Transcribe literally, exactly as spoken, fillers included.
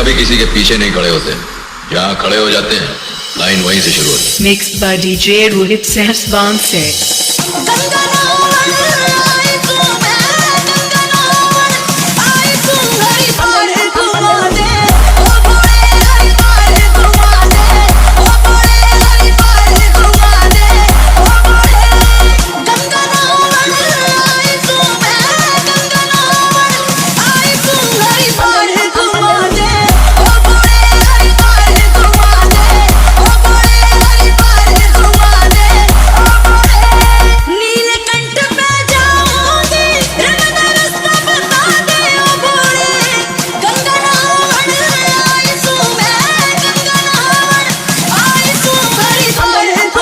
भी किसी के पीछे नहीं खड़े होते, जहाँ खड़े हो जाते हैं, लाइन वहीं से शुरू होती है। Mixed by D J Rohit Sehswang six.